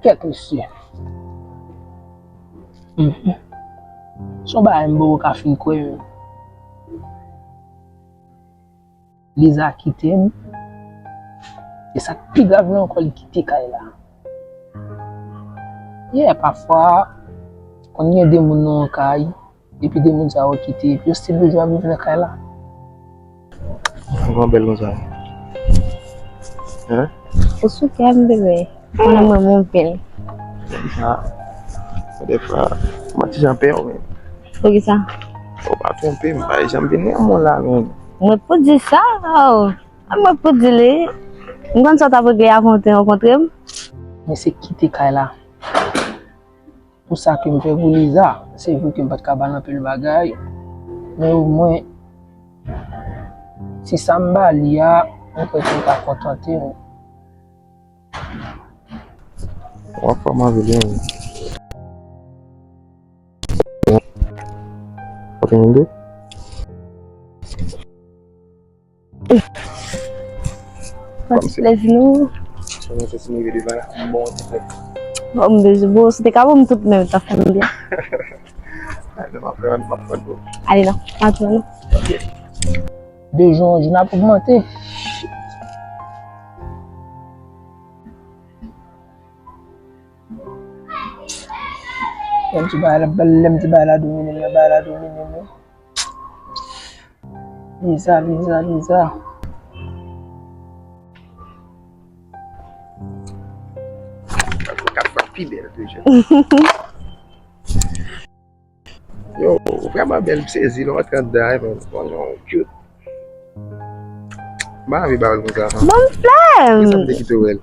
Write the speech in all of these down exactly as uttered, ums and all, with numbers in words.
Kèt mesye. Mhm. Se yon bagay m poko ka fin kwè menm. Liza kite m. E sa k pi grav la ankò, li kite kay la. Yeah, pafwa, konn gen de moun nan yon kay, epi de moun sa yo kite, epi yo still bezwen ap viv nan kay la. Ou gen bèl konsa. Hein? Ou sou kè m, bebe. Mwen, mwen, mwen vin. Ah, dèfwa, mwen ti jan pè w, men. Poukisa? Ou pa twonpe m, pa janm vin nan moun la, men. Mwen pou di sa, oh. Mwen pou di li. M konn sa w t ap regle avan w te rankontre m. Men se kite kay la. Pou sa ke m fè pou Liza, se vre ke m pa t ka ba l anpil bagay, men omwen, ti sa m ba li a, m kwè ke l ka kontante m. W ap fè m anvi li, wi. Ou te mande? Pran ti plezi nou. Bon, m bezwen, bon, si te ka ban m tout menm, ta fè m byen. Ay, non, m ap pran, m ap pran tou. Ale non, pa twò non. Ok. De jou an jou n ap ogmante. Lè m ti bagay la, lè m ti bagay la domine m, lè bagay la domine m. Liza, Liza, Liza. Kat fwa pi bèl toujou. Yo, ou vrèman bèl, m sezi lè w antre anndan, men, bon, non, cute. M pa anvi ba w l konsa, non. Bon, m flèm. Poukisa m te kite w wè l?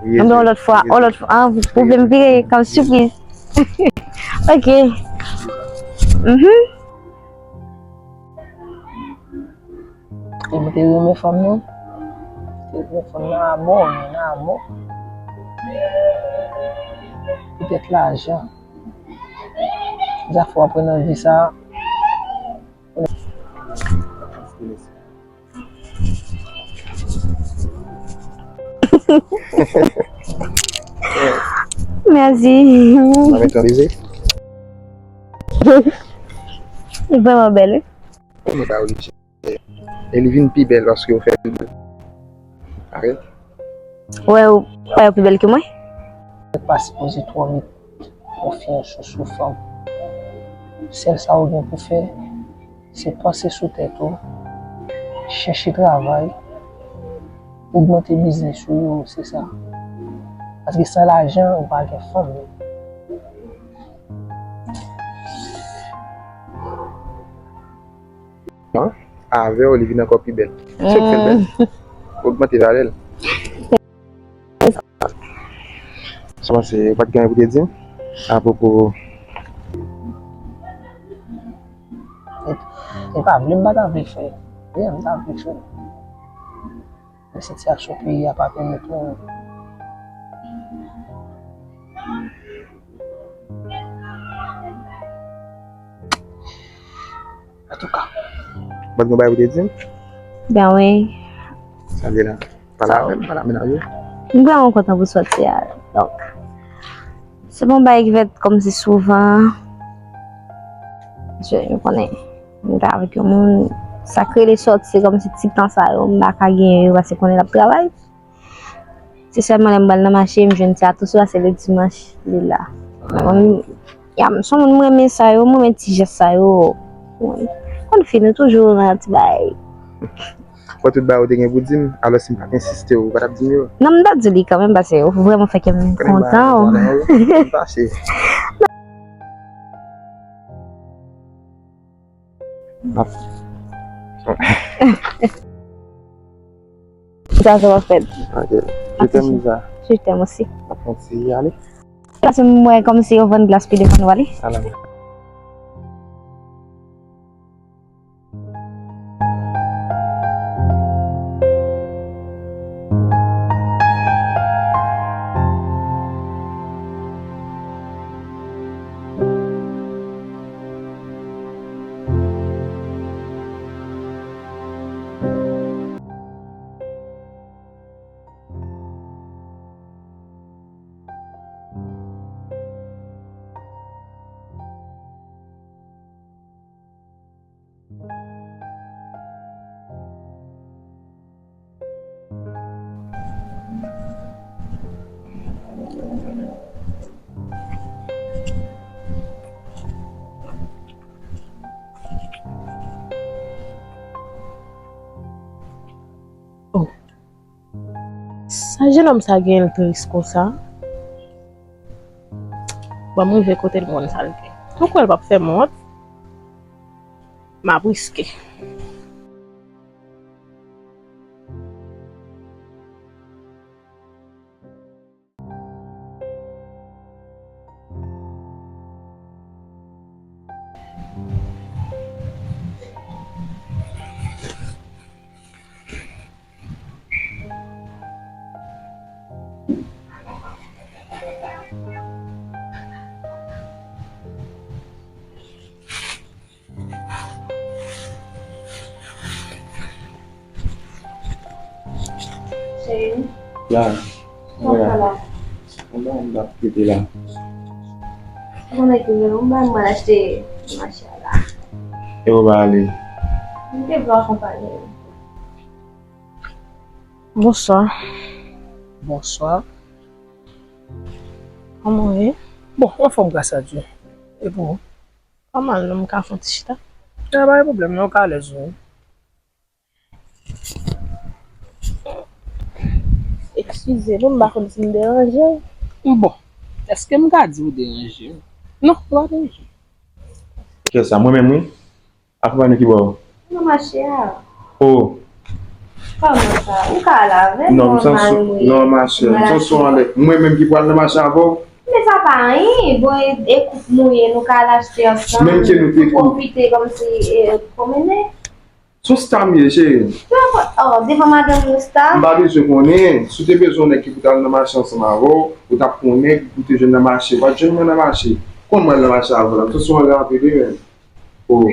Anben, yon lòt fwa, yon lòt fwa. Ah, ou vle m vire kòm sipriz. Ok. Mhm. E m te renmen fanm nan. M te renmen fanm nan amò, men nan amò. Poutèt lajan. Zafè w aprann nan vi sa. Mèsi. Mwen mete yon beze. Li vrèman bèl, wi. Mwen ba w li chè. E li vin pi bèl paske w fè l bèl. Pare? Ou wè, ou pa yo pi bèl ke mwen? Ou pa sipoze twò met konfyans ou sou fanm. Sèl sa ou gen pou fè, se panse sou tèt ou, chèche travay, ogmante biznis ou yo, se sa. Paske san lajan, ou pa gen fanm. Non? Avè w, li vin ankò pi bèl. Se ou k fè l bèl. Ogmante valè l. Sa w panse, ou pa t gen anyen pou te di m apwopo? E pa vle, m pa ta vle fè. Yeah, m ta vle fè. Men sitiyasyon peyi a pa pèmèt mwen. Antouka. Ou pa t gen bagay pou te di m? Ben wi. Sa vle la? Pale avè m, pale ak mennaj ou. M vrèman kontan pou sòti a. Donk, se pa yon bagay ki fèt kòmsi souvan. Paske m konnen, m ta avèk yon moun, sa k rele sòti, se kòmsi ti tan sa yo, m pa ka genyen yo, paske konnen l ap travay. Se sèlman lè m pral nan mache, m jwenn ti atousi a, se le dimanch, li la. Mwen, ya, m se yon moun, m renmen sa yo, m renmen ti jès sa yo. Mwen konn fi nou toujou nan ti bagay. Bon, tout bagay ou te gen pou di m, alò si m pa t ensiste, ou pa t ap di m yo? Non, m t ap di li kanmenm, paske ou vrèman fè kè m kontan. Konnen m pa renmen jan sa non, m fache. Sa, sa va fèt. Ok. Je t'aime, Lisa. Je t'aime aussi. Ap fè yon ti ale. Pase m wè kòmsi yo vann glas pi devan nou ale. Ala. Sa jennonm sa gen l tris konsa? Ban m rive kote l, m konn sa l gen. Ou kwè l p ap fè m wont? M ap riske. Cheri. La. Kòman w la? Anba m t ap kite la. Ou konnen ki gen yon bagay m pral achte nan mache a la. E ou pa ale? M te vle w akonpaye m. Bonswa. Bonswa. Kòman w ye? Bon, anfòm gras a Dye. E pou ou? Pa mal non, m ka fè yon ti chita? E pa gen pwoblèm non, ou ka alèz wi. Eskize m, m pa konn si m deranje w. Bon, èske m ka di w deranje m? Non, ou pa deranje m. Kiyès sa? Mwen menm wi. Akompaye ki bò? Nan mache a. Oh. Kòman sa? Ou ka al avè m? Non, m san sou, non, machè, m san sou anlè. Mwen menm ki pral nan mache avè w? Men sa pa anyen. Bon, e, e koup nou ye, nou ka al achte ansanm. Menm ke nou te koup. Pwofite kòmsi, e, pwomennen. Se yon sta m ye, cheri. Ki rapò? Oh, devan madanm ou sta? M pa bezwen konnen. Si w te bezwen yon nèg ki pou t al nan mache ansanm avè w, ou t ap pran yon nèg pou te jwenn nan mache. Ou pa t jwenn mwen nan mache. Kòman m al nan mache avè w la? M san sou anlè anpil wi menm. Oh.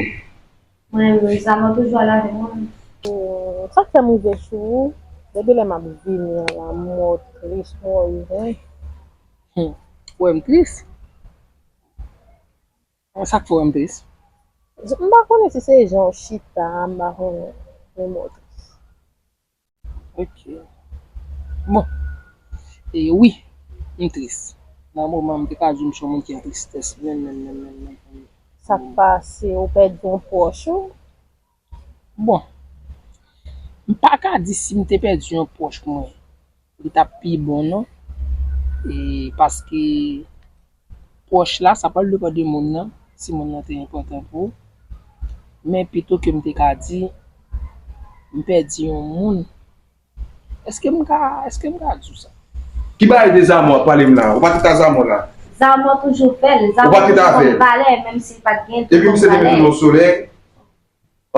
Mwen menm, Zama toujou al avè mwen. Hmm, sa k fè m rive sou ou? Depi lè m ap vini an la, m wè w tris, m wè w zen. Hmm. Ou wè m tris? Sa k fè w wè m tris? M pa konnen si se jan w chita a, m pa konnen, men m wè w tris. Ok. Bon. E wi, m tris. Nan moman, m te ka di w m se yon moun ki an tristès menm, menm, menm, menm, menm, menm. Sa k pase, ou pèdi yon pwòch ou? Bon. M pa ka di si m te pèdi yon pwòch mwen, li t ap pi bon non. E paske pwòch la, sa pral depann de moun nan, si moun nan te enpòtan pou ou. Men pito ke m te ka di, m pèdi yon moun. Èske m ka, èske m ka di w sa? Ki bagay de Zamò ap pale m la? Ou pa t ta Zamò la? Zamò toujou fè l. Ou pa t ta fè l. Valè, menm si l pa t gen tout valè. Epi m se te mete w nan solèy.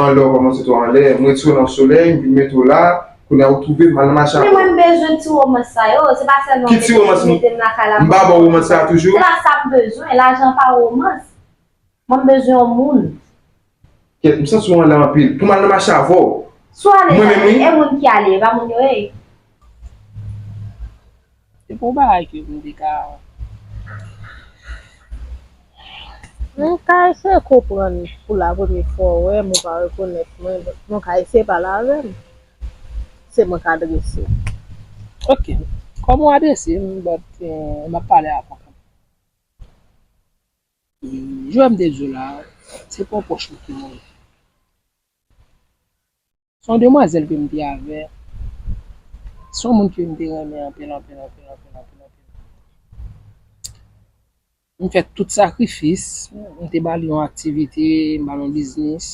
Anlè w kòmanse tou anlè, m retire w nan solèy, m vin mete w la, kounye a ou twouve m al nan mache avè w. Men mwen m bezwen ti womans sa yo, se pa sèlman mete m lakay la. Ki ti womans? M pa ba w womans sa toujou? Se pa sa m bezwen, lajan pa womans. Mwen m bezwen yon moun. Kèt, m santi w anlè anpil. Pou m al nan mache avè w. Si w ale, mwen menm, wi. E moun ki ale, e pa moun yo ye. Se pa yon bagay ke m te ka. M ka eseye konprann pou la premye fwa w wè m, ou pa rekonèt mwen, donk mwen ka eseye pale avè m. Se mwen k adrese w. Ok. Kòman w adrese m, but, eh, m ap pale avè w kanmenm. Jan m te di w la, se pa yon pwòch mwen ki mouri. Se yon demwazèl ke m te avè. Se yon moun ke m te renmen anpil, anpil, anpil, anpil, anpil, anpil. M fè tout sakrifis, m te ba li yon aktivite, m ba l yon biznis.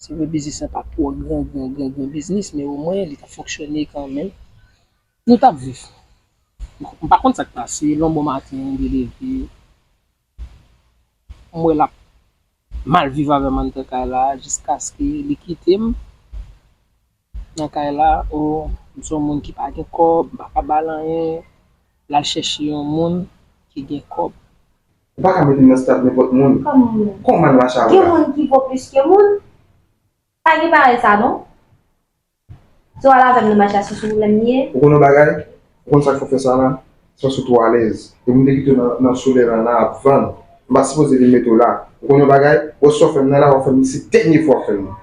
Se vre biznis lan pa t twò gran, gran, gran, gran biznis, men omwen li t ap fonksyone kanmenm. Nou t ap viv. M pa konn sa k pase, lè yon bon maten, li leve, m wè l ap mal viv avè m anndan kay la, jiskaske li kite m nan kay la. O, m se yon moun ki pa gen kòb, m pa ka ba l anyen, l al chèche yon moun ki gen kòb. Ou pa ka mete m nan stad nenpòt moun. Kòman? Kòman l mache avè w la? Gen moun ki vo plis ke moun? Pa gen parèy sa non. Si w al avè m nan mache a, se sou pwoblèm li ye. Ou konn yon bagay? Ou konn sa k fè w fè sa la? Se paske w twò alèz. Depi m te kite w nan, nan solèy la, la ap vann. M pa sipoze vin mete w la. Ou konn yon bagay? Wè sa w fè m nan la, w ap fè m, se dènye fwa w ap fè m nan.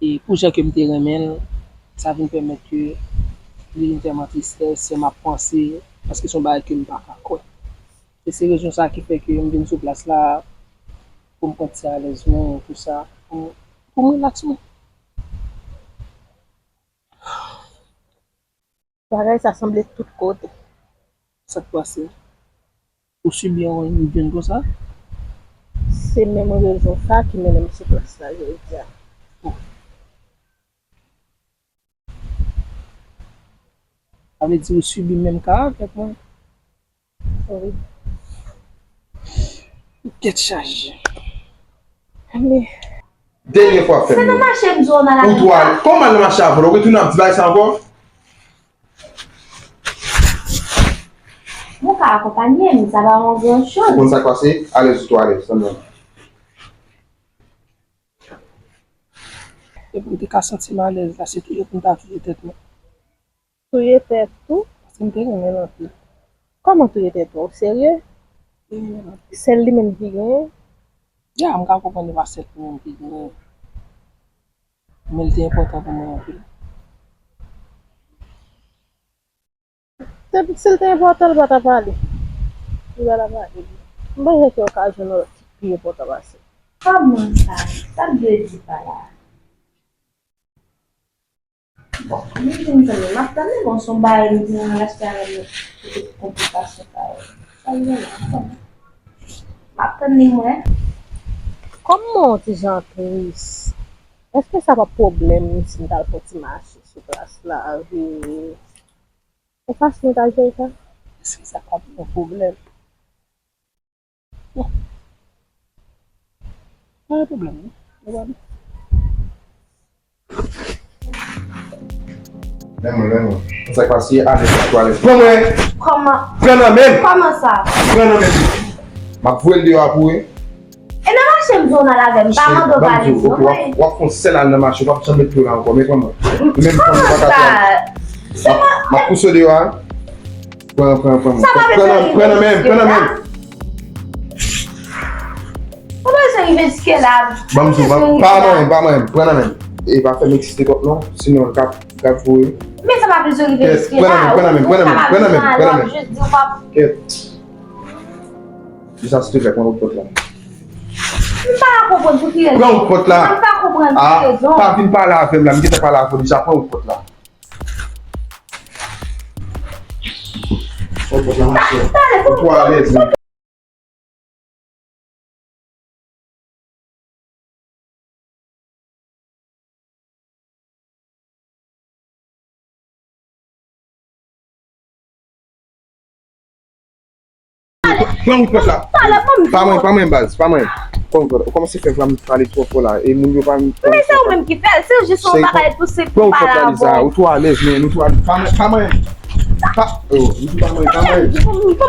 E pou jan ke m te renmen l, sa vin pèmèt ke li vin fè m an tristès, fè m ap panse, paske se yon bagay ke m pa ka kwè. E se rezon sa ki fè ke m vin sou plas la, pou m pran ti alèz mwen, tou sa, pou, pou m rilaks mwen. Bagay sa sanble tout kote. Sa k pase? Ou sibi yon jèn konsa? Se menm rezon sa ki mennen m sou plas la jodi a. Sa vle di ou sibi menm ka avèk mwen? Wi. Tèt chaje. Men Dènye fwa fè m. Se nan mache m di w nan la. Ou twò al. Kòman nan mache avè l? Ou retounen ap di bagay sa ankò? Ou ka akonpanye m, sa pa yon gran choz. Ou konn sa k pase? Alèz ou twò alèz, tann mwen. Depi m te ka santi m alèz la, se touye pou m ta touye tèt mwen. Touye tèt ou? Paske m te renmen l anpil. Kòman touye tèt ou? Ou serye? Sèl li menm ki genyen? Ya, m ka konprann li pa sèl li menm ki genyen. Men l te enpòtan pou mwen anpil. Depi si l te enpòtan, l pa ta pale. Li pa ta pale. M panse ke w ka jwenn yon lòt ki pi enpòtan pase. Kòman sa? Sa m vle di pa la? Bon, li vin tann mwen. M ap tann li, bon, se yon bagay m di nan lèspri avè l, pote tout konplikasyon sa yo. Sa l gen la, bon. M ap tann li, mwen. Kòm mwen yon ti jan tris, èske sa p ap pwoblèm si m t al fè yon ti mache sou plas la, vire? Ou fason w ta jere sa? Èske sa p ap yon pwoblèm? Bon. Pa gen pwoblèm, non. Ou pa di. Lè mwen, lè mwen. Sa k pase, alèz, twalèt. Pran mwen! Kòman? Pran nan men m! Kòman sa? Pran nan men m! M ap voye l deyò a pou ou, wi. E nan mache m di w n al avè m, pa mande w valiz non, mwen. W ap fè yon sèl al nan mache, w p ap janm met pye w la ankò, men pran mwen. Ou menm fanm ou pa ka fè. M ap pouse w deyò a. Pran, pran, pran. Pran nan men m, pran nan men m. Ou bezwen rive jiske la. Ban m di w, pa manyen m, pa manyen m, pran nan men m. E pa fè m eksite twòp non, sinon l ka, l ka voye. Men sa pa bezwen rive jiske la. Pran nan men m, pran nan men m, pran nan men m, pran nan men m. Kèt. Di sa silvouplè, pran wout pòt la. M pa konprann pou ki rezon. Pran wout pòt la. M pa konprann pou ki rezon. Ah, pa vin pale avè m la, m gentan pale avè w deja, pran wout pòt la. Pran wout pòt la, monchè. Ou twò alèz, men. Pran wout pòt la. Pa manyen, pa manyen baz, pa manyen. Pran wout pòt la. Ou kòmanse fè vwa m pale twò fò la. E moun yo pa. Men se ou menm ki fè l. Se jis yon bagay tou senp. Pran wout pòt la, Liza. Ou twò alèz, men ou twò alèz. Pa manyen, pa manyen. Pa, oh, m di pa manyen, pa manyen.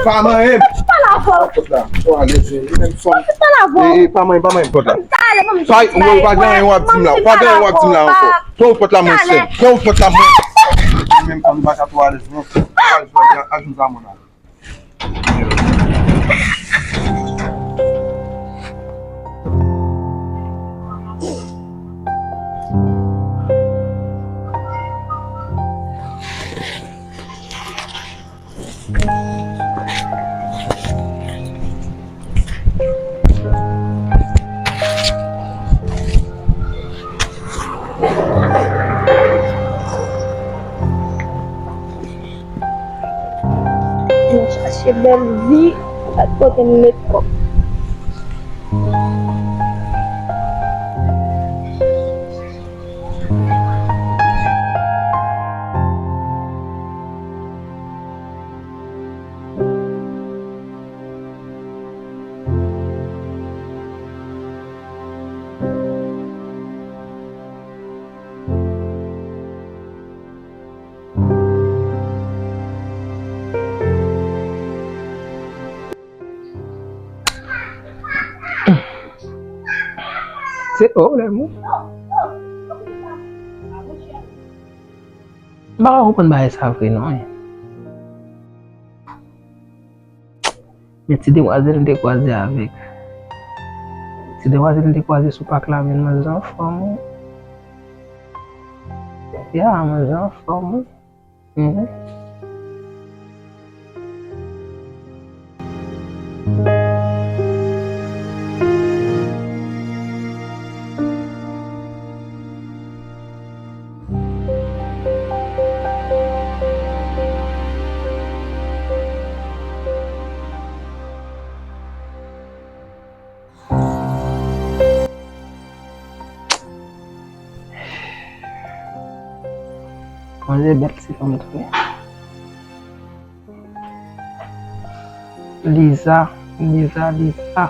Pa manyen. Pran wout pòt la. Ou twò alèz, men ou menm fanm. E, e, pa manyen, pa manyen pòt la. Pa, ou pa gen anyen w ap di m la. Ou pa gen anyen w ap di m la ankò. Pran wout pòt la, mwen sèl. Pran wout pòt la, mwen. Ou menm fanm, ou pa ka twò alèz, non. Ou pa al jwe ak, ak Liza, mwen la. Nou chache bèl vi, gad kote n met kò. Se pwoblèm ou. M pa ka konprann bagay sa vre non. Men ti demwazèl m te kwaze avèk. Ti demwazèl m te kwaze sou pak la, men manzè anfòm wi. Ya, manzè anfòm wi. Mhm. Manzè bèl ti fanm tou wi. Liza, Liza, Liza.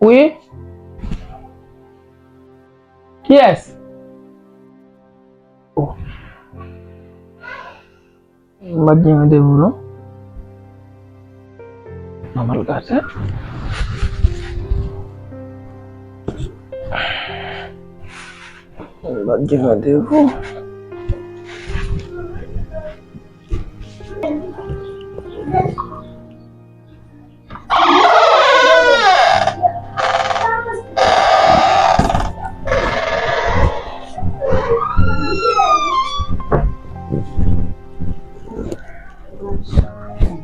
Wi? Kiyès? Oh. M pa t gen randevou, non. Mwen mal gate. M pa t gen randevou.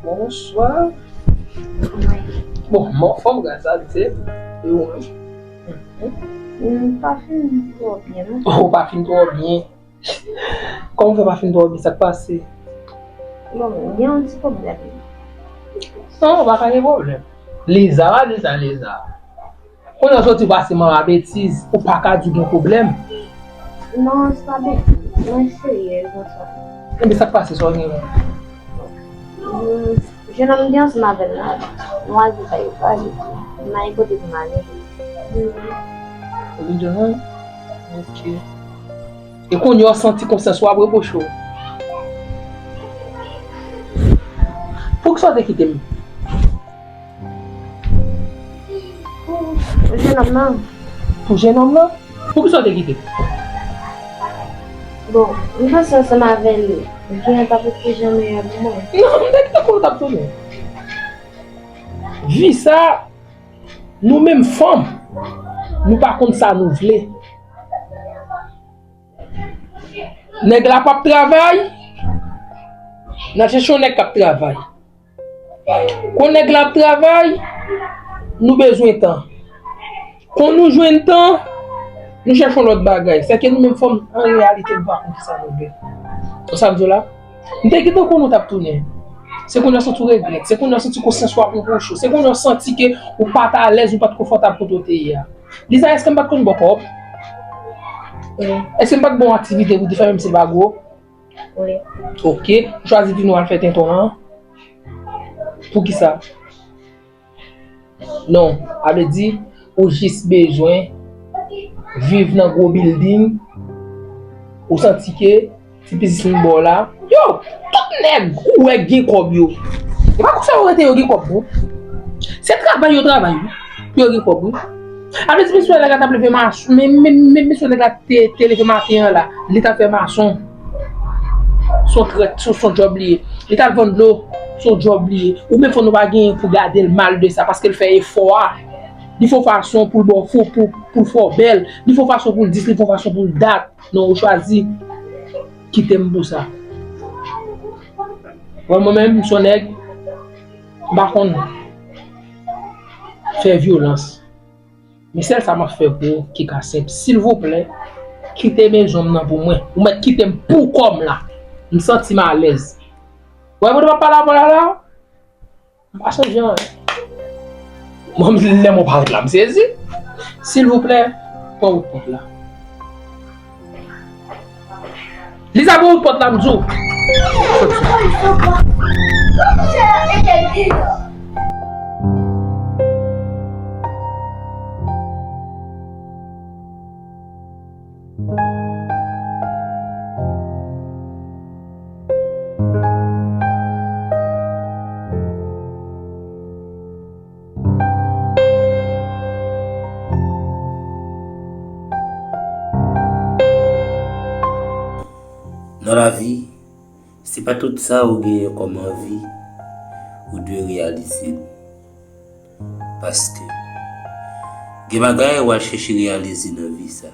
Bonswa. Bon, m anfòm gras a Dye. E ou menm? M pa fin twò byen, non. Ou pa fin twò byen? Kòman w fè pa fin twò byen? Sa k pase? Bon, m gen yon ti pwoblèm. Non, ou pa ka gen pwoblèm. Liza, pa Liza, Liza. Kounye a w soti pase manman betiz, ou pa ka di w gen pwoblèm. Non, se pa betiz. Mwen seryèz ansanm. Ebyen, sa k pase, sa w gen? Hmm, jennonm m te ansanm avè l la, nou al Dubai, ou pa vle di. M al kote pou m ale. Hmm. Ou vin jwenn mwen? Ok. E kounye a w santi konsyans ou ap repwoche w. Poukisa w te kite m? Pou jennonm nan. Pou jennonm nan? Poukisa w te kite m? Bon, m panse ansanm avè l, vi an t ap ret pi jan meyè pou mwen. Non, m te kite w konnen w t ap tounen. Vi sa, nou menm fanm, nou pa konn sa nou vle. Nèg la p ap travay, n al chèche yon nèg k ap travay. Kon nèg la ap travay, nou bezwen tan. Kon nou jwenn tan, nou chèche yon lòt bagay. Sèke nou menm fanm, an reyalite, nou pa konn kisa nou vle. Ou sa m di w la? M te gentan konnen w t ap tounen. Se kounye a w santi w regrèt. Se kounye a w santi konsyans ou ap repwoche w. Se kounye a w santi ke ou pa t alèz, ou pa t konfòtab kote w te ye a. Liza, èske m pa t konn ba w kòb? Wi. Èske m pa t ba w aktivite pou w te fè menm si l pa gwo? Wi. Ok. Ou chwazi vin ou al fè tenton an? Poukisa? Non, sa vle di, ou jis bezwen viv nan gwo bilding, ou santi ke ti biznis m ba w la, yo, tout nèg ou wè gen kòb yo. E pa konsa yo rete yo gen kòb, non. Se travay yo travay, wi, pou yo gen kòb, wi. Sa vle di, mesye nèg la t ap leve mason, men, men, men, mesye nèg la te, te leve maten an la, li t ap fè mason. Se yon trèt, se, se yon djòb li ye. Li t al vann dlo, se yon djòb li ye. Ou menm fò nou pa genyen pou gade l mal de sa, paske l fè efò a. Li fè yon fason pou l ba w, pou, pou, pou l fè w bèl. Li fè yon fason pou l dis, li fè yon fason pou l dat. Non, ou chwazi kite m pou sa. Bon, mwen menm, m se yon nèg, m pa konn fè vyolans. Men sèl sa m ap fè pou ou ki ka senp, silvouplè, kite mezon m nan pou mwen. Ou mèt kite m pou kò m la. M santi m alèz. Ou wè kote m ap pale avè w la la? M pa chanje anyen. Mwen, lè mwen parèt la, m sezi. Silvouplè, pran wout pòt la. Liza, pran wout pòt la, m di w. Soti. Nan lavi, se pa tout sa ou genyen kòm anvi ou dwe reyalize l. Paske gen bagay w al chèche reyalize nan vi sa,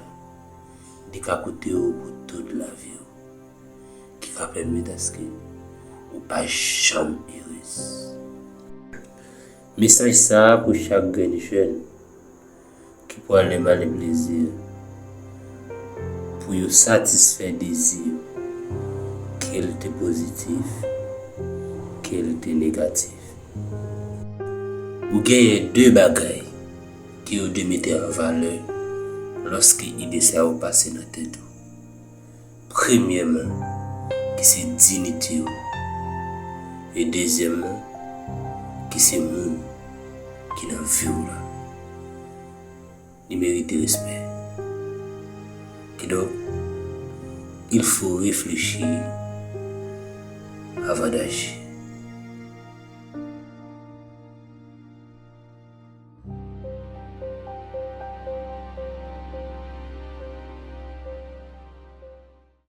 li ka koute w pou tout lavi w, ki ka pèmèt aske ou pa janm erez. Mesaj sa a pou chak grenn jèn ki pwale male plezi, pou yo satisfè dezi yo, ke l te pozitif, ke l te negatif. Ou genyen de bagay ke yo dwe mete an valè lòske ide sa yo pase nan tèt ou. Premyèman, ki se diyite w. E dezyèmman, ki se moun ki nan vi w la. Li merite respè. Kidonk, il faut réfléchir avant d'agir.